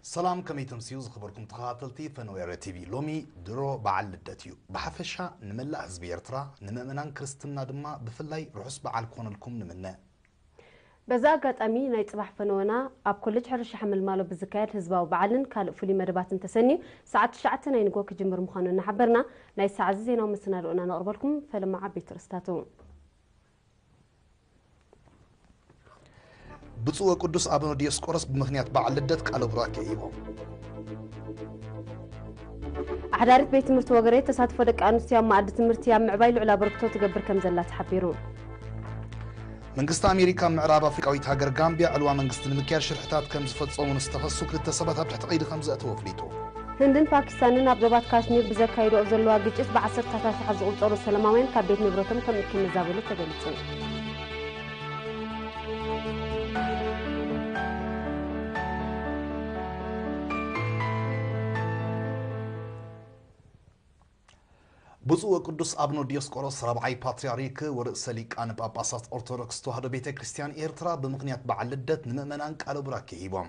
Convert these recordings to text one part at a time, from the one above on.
ሰላም፣ ከመይ ተምስዩ ዝኸበርኩም ተኸታተልቲ ፈነወ ኤረ ቲቪ? ሎሚ ድሮ በዓል ልደት እዩ። ብሓፈሻ ንመላእ ህዝቢ ኤርትራ፣ ንምእመናን ክርስትና ድማ ብፍላይ ርሑስ በዓል ክኾነልኩም ንምነ። በዚ ኣጋጣሚ ናይ ጽባሕ ፈነወና ኣብ ኮሌጅ ሕርሻ ሓመልማሎ ብዝካየድ ህዝባዊ በዓልን ካልእ ፍሉይ መደባትን ተሰንዩ ሰዓት ትሽዓተ ናይ ንግሆ ክጅምር ምዃኑ እናሓበርና፣ ናይ ሰዓዚ ዜናዊ መሰናድኦና ነቕርበልኩም። ፈለማ ዓበይቲ ርእስታቱ። ብፁዕ ወቅዱስ ኣቡነ ዲዮስቆሮስ ብምኽንያት በዓል ልደት ቃለ ቡራኬ ሂቦም። ኣሕዳሪት ቤት ትምህርቲ ወገሬ ተሳትፎ ደቂ ኣንስትዮ ኣብ መኣዲ ትምህርቲ ኣብ ምዕባይ ልዑል ኣበርክቶ ትገብር ከም ዘላ ተሓቢሩ። መንግስቲ ኣሜሪካ ኣብ ምዕራብ ኣፍሪቃዊት ሃገር ጋምቢያ ዕልዋ መንግስቲ ንምክያድ ሽርሕታት ከም ዝፈጸሙ ንዝተኸሱ ክልተ ሰባት ኣብ ትሕቲ ቀይዲ ከም ዘእተወ ኣፍሊጡ። ህንድን ፓኪስታንን ኣብ ዞባት ካሽሚር ብዘካይድኦ ዘለዋ ግጭት ብዓሰርታት ኣሽሓት ዝቑጸሩ ሰላማውያን ካብ ቤት ንብረቶም ከም እተመዛበሉ ተገሊጹ። ብፁዕ ወቅዱስ ኣቡነ ዲዮስቆሮስ ራብዓይ ፓትርያርክ ወርእሰ ሊቃነ ጳጳሳት ኦርቶዶክስ ተዋህዶ ቤተ ክርስቲያን ኤርትራ ብምኽንያት በዓል ልደት ንምእመናን ቃለ ቡራኬ ሂቦም።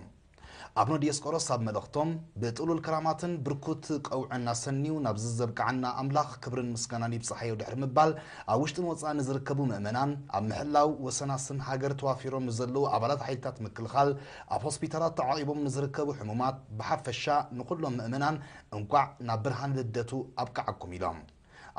ኣቡነ ዲዮስቆሮስ ኣብ መልእኽቶም፣ ብጥሉል ክራማትን ብርኩት ቀውዕን ኣሰንዩ ናብዚ ዘብቅዓና ኣምላኽ ክብርን ምስጋናን ይብጽሓዮ ድሕሪ ምባል፣ ኣብ ውሽጥን ወጻእን ንዝርከቡ ምእመናን፣ ኣብ ምሕላው ወሰናስን ሃገር ተዋፊሮም ንዘለዉ ኣባላት ሓይልታት ምክልኻል፣ ኣብ ሆስፒታላት ተዓቒቦም ንዝርከቡ ሕሙማት፣ ብሓፈሻ ንኹሎም ምእመናን እንቋዕ ናብ ብርሃን ልደቱ ኣብቅዓኩም ኢሎም።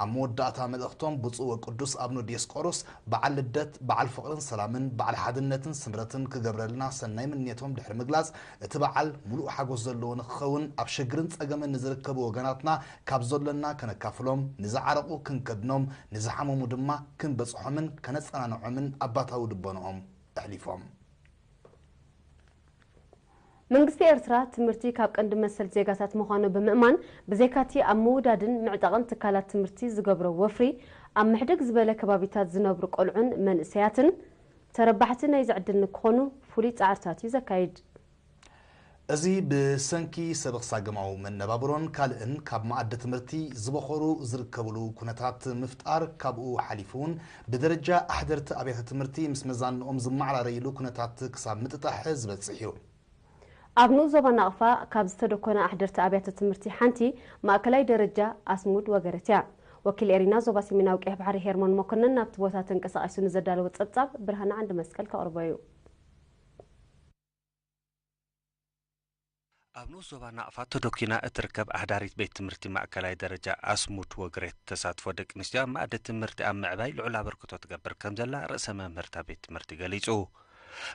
ኣብ መወዳእታ መልእኽቶም ብፁዕ ወቅዱስ ኣቡነ ዲዮስቆሮስ በዓል ልደት በዓል ፍቕርን ሰላምን በዓል ሓድነትን ስምረትን ክገብረልና ሰናይ ምንየቶም ድሕሪ ምግላጽ፣ እቲ በዓል ምሉእ ሓጎስ ዘለዎ ንክኸውን ኣብ ሽግርን ጸገምን ንዝርከቡ ወገናትና ካብ ዘሎና ከነካፍሎም፣ ንዝዓረቑ ክንከድኖም፣ ንዝሓመሙ ድማ ክንበጽሖምን ከነጸናንዖምን ኣባታዊ ልቦንኦም ኣሕሊፎም። መንግስቲ ኤርትራ ትምህርቲ ካብ ቀንዲ መሰል ዜጋታት ምዃኑ ብምእማን፣ ብዘይካቲ ኣብ ምውዳድን ምዕጣቕን ትካላት ትምህርቲ ዝገብሮ ወፍሪ፣ ኣብ ምሕድግ ዝበለ ከባቢታት ዝነብሩ ቆልዑን መንእሰያትን ተረባሕቲ ናይዚ ዕድል ንክኾኑ ፍሉይ ጻዕርታት እዩ ዘካይድ። እዚ ብሰንኪ ሰበኽ ሳገማዊ መነባብሮን ካልእን ካብ መኣዲ ትምህርቲ ዝበኸሩ ዝርከብሉ ኩነታት ምፍጣር፣ ካብኡ ሓሊፉ እውን ብደረጃ ኣሕደርቲ ኣብያተ ትምህርቲ ምስ መዛንኦም ዝመዓራረይሉ ኩነታት ክሳብ ምጥጣሕ ዝበጽሕ እዩ። ኣብ ንኡስ ዞባ ናቕፋ ካብ ዝተደኮነ ኣሕደርቲ ኣብያተ ትምህርቲ ሓንቲ ማእከላይ ደረጃ ኣስሙድ ወገረት እያ። ወኪል ኤሪና ዞባ ሰሜናዊ ቀይሕ ባሕሪ ሄርሞን መኮነን ናብቲ ቦታ ተንቀሳቒሱ ንዘዳለወ ጸብጻብ ብርሃነ ዓንዲ መስቀል ከቕርቦ እዩ። ኣብ ንኡስ ዞባ ናቕፋ ተደኪና እትርከብ ኣሕዳሪት ቤት ትምህርቲ ማእከላይ ደረጃ ኣስሙድ ወግሬት ተሳትፎ ደቂ ኣንስትዮ ኣብ መኣዲ ትምህርቲ ኣብ ምዕባይ ልዑል ኣበርክቶ ትገብር ከም ዘላ ርእሰ መምህርታ ቤት ትምህርቲ ገሊጹ።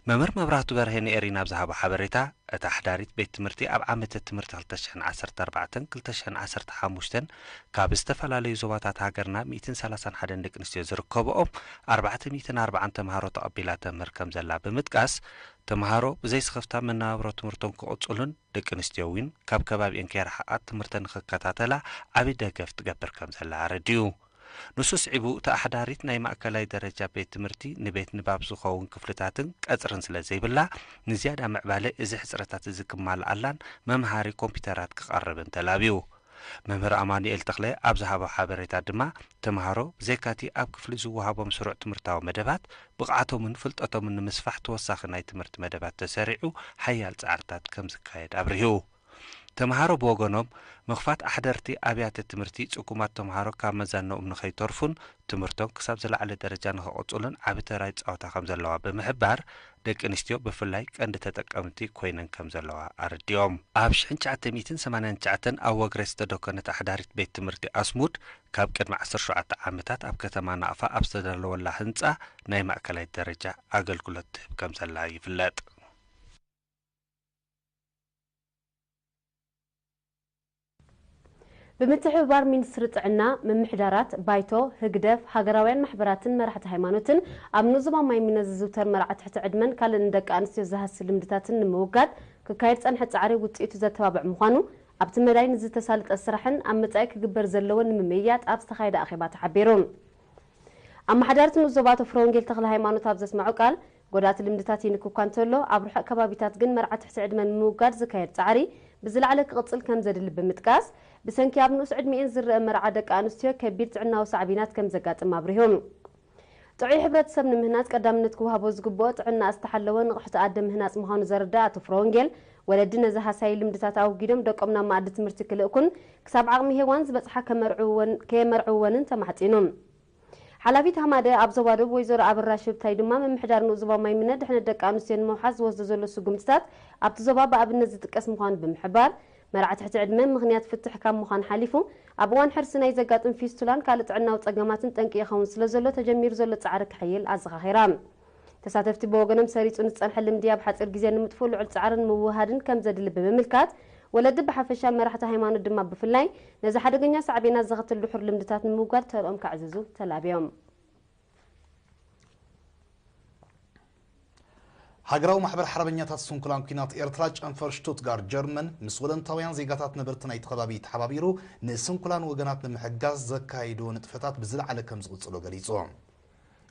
መምህር መብራህቱ በርሄ ንኤሪና ኣብ ዝሃቦ ሓበሬታ፣ እታ ኣሕዳሪት ቤት ትምህርቲ ኣብ ዓመተ ትምህርቲ ክልተ ሽሕን ዓሰርተ ኣርባዕተን ክልተ ሽሕን ዓሰርተ ሓሙሽተን ካብ ዝተፈላለዩ ዞባታት ሃገርና ሚእትን ሰላሳን ሓደን ደቂ ኣንስትዮ ዝርከብኦም ኣርባዕተ ሚእትን ኣርባዓን ተምሃሮ ተቐቢላ ተምህር ከም ዘላ ብምጥቃስ፣ ተምሃሮ ብዘይ ስኽፍታ መነባብሮ ትምህርቶም ክቕጽሉን ደቂ ኣንስትዮ እውን ካብ ከባቢአን ከይረሓቓ ትምህርተን ንኽከታተላ ዓቢ ደገፍ ትገብር ከም ዘላ ኣረዲኡ። ንሱ ስዒቡ፣ እታ ኣሕዳሪት ናይ ማእከላይ ደረጃ ቤት ትምህርቲ ንቤት ንባብ ዝኸውን ክፍልታትን ቀጽርን ስለ ዘይብላ፣ ንዝያዳ ምዕባለ እዚ ሕጽረታት እዚ ክማልኣላን መምሃሪ ኮምፒውተራት ክቐርብን ተላብዩ። መምህር ኣማኑኤል ተኽለ ኣብ ዝሃቦ ሓበሬታ ድማ፣ ተምሃሮ ብዘይካቲ ኣብ ክፍሊ ዝወሃቦም ስሩዕ ትምህርታዊ መደባት፣ ብቕዓቶምን ፍልጠቶምን ንምስፋሕ ተወሳኺ ናይ ትምህርቲ መደባት ተሰሪዑ ሓያል ጻዕርታት ከም ዝካየድ ኣብሪሁ። ተምሃሮ ብወገኖም፣ ምኽፋት ኣሕደርቲ ኣብያተ ትምህርቲ ጽጉማት ተምሃሮ ካብ መዛንኦም ንኸይተርፉን ትምህርቶም ክሳብ ዝለዓለ ደረጃ ንኽቕጽሉን ዓቢ ተራ ይጻወታ ከም ዘለዋ ብምሕባር፣ ደቂ ኣንስትዮ ብፍላይ ቀንዲ ተጠቀምቲ ኮይነን ከም ዘለዋ ኣረዲኦም። ኣብ ሽሕን ትሽዓተ ሚእትን ሰማንያን ትሽዓተን ኣብ ወግሬ ዝተደኮነት ኣሕዳሪት ቤት ትምህርቲ ኣስሙድ፣ ካብ ቅድሚ ዓሰርተ ሸውዓተ ዓመታት ኣብ ከተማ ናቕፋ ኣብ ዝተዳለወላ ህንጻ ናይ ማእከላይ ደረጃ ኣገልግሎት ትህብ ከም ዘላ ይፍለጥ። ብምትሕብባር ሚኒስትሪ ጥዕና፣ ምምሕዳራት፣ ባይቶ፣ ህግደፍ፣ ሃገራውያን ማሕበራትን መራሕቲ ሃይማኖትን ኣብ ንኡስ ዞባ ማይ ሚኖ ዝዝውተር መርዓ ትሕቲ ዕድመን ካልእ ንደቂ ኣንስትዮ ዝሃሲ ልምድታትን ንምውጋድ ክካየድ ዝጸንሐ ጻዕሪ ውጽኢቱ ዘተባብዕ ምዃኑ፣ ኣብቲ መዳይ ንዝተሳለጠ ስራሕን ኣብ መጻኢ ክግበር ዘለዎን ንምምይያጥ ኣብ ዝተኻየደ ኣኼባ ተሓቢሩ። ኣመሓዳሪት ንኡስ ዞባ ኣቶ ፍረወንጌል ተኽለ ሃይማኖት ኣብ ዘስምዖ ቃል፣ ጎዳእቲ ልምድታት ይንክኳ እንተሎ፣ ኣብ ርሑቕ ከባቢታት ግን መርዓ ትሕቲ ዕድመ ንምውጋድ ዝካየድ ጻዕሪ ብዝለዓለ ክቕጽል ከም ዘድሊ ብምጥቃስ፣ ብሰንኪ ኣብ ንኡስ ዕድሚኤን ዝረአ መርዓ ደቂ ኣንስትዮ ከቢድ ጥዕናዊ ሳዕቤናት ከም ዘጋጥም ኣብሪሁ። ጥዑይ ሕብረተሰብ ንምህናጽ ቀዳምነት ክወሃቦ ዝግብኦ ጥዕና ዝተሓለወ ንቕሕቲ ኣደ ምህናጽ ምዃኑ ዘረዳ ኣቶ ፍረወንጌል፣ ወለዲ ነዚ ሃሳዪ ልምድታት ኣወጊዶም ደቆም ናብ መኣዲ ትምህርቲ ክልእኩን ክሳብ ዓቕሚ ሄዋን ዝበጽሓ ከመርዕውወን-፣ ከየመርዕውወንን ተማሕጺኑ። ሓላፊት ሃማደ ኣብ ዞባ ደቡብ ወይዘሮ ኣበራ ሽብታይ ድማ ምምሕዳር ንኡስ ዞባ ማይምነ ድሕነት ደቂ ኣንስትዮ ንምውሓስ ዝወስዶ ዘሎ ስጉምትታት ኣብቲ ዞባ ብኣብነት ዝጥቀስ ምዃኑ ብምሕባር፣ መርዓ ትሕቲ ዕድመ ምኽንያት ፍትሕ ካብ ምዃን ሓሊፉ ኣብ እዋን ሕርሲ ናይ ዘጋጥም ፊስቱላን ካልእ ጥዕናዊ ጸገማትን ጠንቂ ይኸውን ስለ ዘሎ ተጀሚሩ ዘሎ ጻዕሪ ክሕይል ኣዘኻኺራ። ተሳተፍቲ ብወገኖም ሰሪጹ ንዝጸንሐ ልምዲ ኣብ ሓጺር ግዜ ንምጥፍኡ ልዑል ጻዕርን ምውህሃድን ከም ዘድሊ ብምምልካት፣ ወለዲ ብሓፈሻ መራሕቲ ሃይማኖት ድማ ብፍላይ ነዚ ሓደገኛ ሳዕቤናት ዘኸትል ድሑር ልምድታት ንምውጋድ ተርኦም ከዕዝዙ ተላብዮም። ሃገራዊ ማሕበር ሓርበኛታት ስንኩላን ኲናት ኤርትራ ጨንፈር ሽቱትጋርት ጀርመን ምስ ወለንታውያን ዜጋታት ነበርቲ ናይቲ ከባቢ ተሓባቢሩ ንስንኩላን ወገናት ንምሕጋዝ ዘካይዶ ንጥፈታት ብዝለዓለ ከም ዝቕጽሎ ገሊጹ።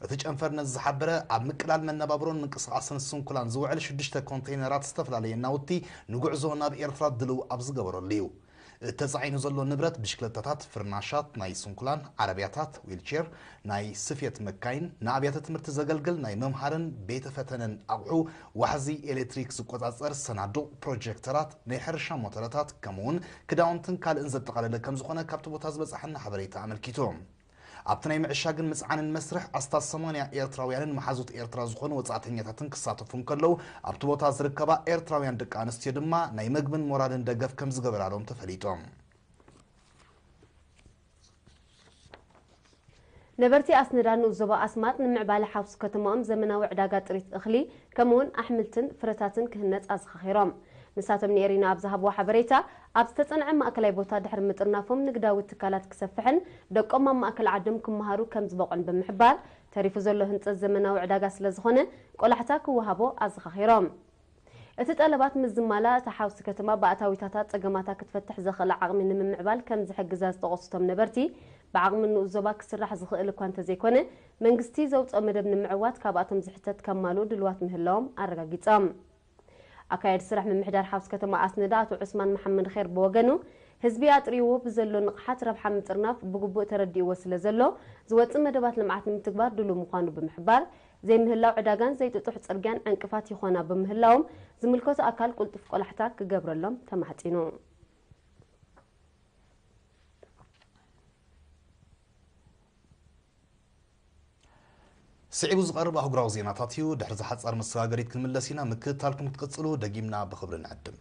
እቲ ጨንፈር ነዚ ዝሓበረ ኣብ ምቅላል መነባብሮን ምንቅስቓስን ስንኩላን ዝውዕል ሽዱሽተ ኮንተይነራት ዝተፈላለየ ናውቲ ንጉዕዞ ናብ ኤርትራ ድልው ኣብ ዝገበረሉ እዩ። እተጻዒኑ ዘሎ ንብረት ብሽክለታታት፣ ፍርናሻት ናይ ስንኩላን፣ ዓረብያታት፣ ዊልቼር፣ ናይ ስፌት መካይን፣ ንኣብያተ ትምህርቲ ዘገልግል ናይ መምሃርን ቤተ ፈተነን ኣቑሑ፣ ዋሕዚ ኤሌክትሪክ ዝቆጻጸር ሰናዱቕ፣ ፕሮጀክተራት፣ ናይ ሕርሻ ሞተረታት፣ ከምኡውን ክዳውንትን ካልእን ዘጠቓለለ ከም ዝኾነ ካብቲ ቦታ ዝበጻሓና ሓበሬታ ኣመልኪቱ። ኣብቲ ናይ ምዕሻግን ምጽዓንን መስርሕ ኣስታት ሰማንያ ኤርትራውያንን መሓዙት ኤርትራ ዝኾኑ ወጻእተኛታትን ክሳተፉ እንከለዉ ኣብቲ ቦታ ዝርከባ ኤርትራውያን ደቂ ኣንስትዮ ድማ ናይ መግብን ሞራልን ደገፍ ከም ዝገበራሎም ተፈሊጦም። ነበርቲ ኣስነዳ ንኡስ ዞባ ኣስማጥ ንምዕባለ ሓውሲ ከተማኦም ዘመናዊ ዕዳጋ ጥሪት እኽሊ ከምኡውን ኣሕምልትን ፍረታትን ክህነጽ ኣዘኻኺሮም። ንሳቶም ንኤሪና ኣብ ዝሃብዎ ሓበሬታ፣ ኣብ ዝተጸንዐ ማእከላይ ቦታ ድሕሪ ምጥርናፎም ንግዳዊ ትካላት ክሰፍሕን ደቆም ኣብ ማእከል ዓዶም ክመሃሩ ከም ዝበቕዑን ብምሕባር፣ ተሪፉ ዘሎ ህንጸት ዘመናዊ ዕዳጋ ስለ ዝኾነ ቆላሕታ ክወሃቦ ኣዘኻኺሮም። እቲ ጠለባት ምስ ዝማላእ፣ እታ ሓውሲ ከተማ ብኣታዊታታ ጸገማታ ክትፈትሕ ዘኽእላ ዓቕሚ ንምምዕባል ከም ዝሕግዛ ዝጠቐሱ እቶም ነበርቲ፣ ብዓቕሚ ንኡስ ዞባ ክስራሕ ዝኽእል እኳ እንተዘይኮነ፣ መንግስቲ ዘውጽኦ መደብ ንምዕዋት ካብኣቶም ዝሕተት ከማልኡ ድልዋት ምህላዎም ኣረጋጊጾም። ኣካየዲ ስራሕ ምምሕዳር ሓውሲ ከተማ ኣስነዳ ኣቶ ዑስማን መሓመድ ኼር ብወገኑ፣ ህዝቢ ኣጥርይዎ ብዘሎ ንቕሓት ረብሓ ምጥርናፍ ብግቡእ ተረዲእዎ ስለ ዘሎ፣ ዝወጽእ መደባት ልምዓት ንምትግባር ድሉው ምዃኑ ብምሕባር፣ ዘይምህላው ዕዳጋን ዘይጥጡሕ ጽርግያን ዕንቅፋት ይኾና ብምህላዎም፣ ዝምልከቶ ኣካል ቅልጡፍ ቆላሕታ ክገብረሎም ተማሕጺኑ። ስዒቡ ዝቐርብ ኣህጉራዊ ዜናታት እዩ። ድሕሪ ዝሓጻር መሰጋገሪት ክንምለስ ኢና። ምክትታልኩም ክትቅጽሉ ደጊምና ብኽብሪ ንዕድም።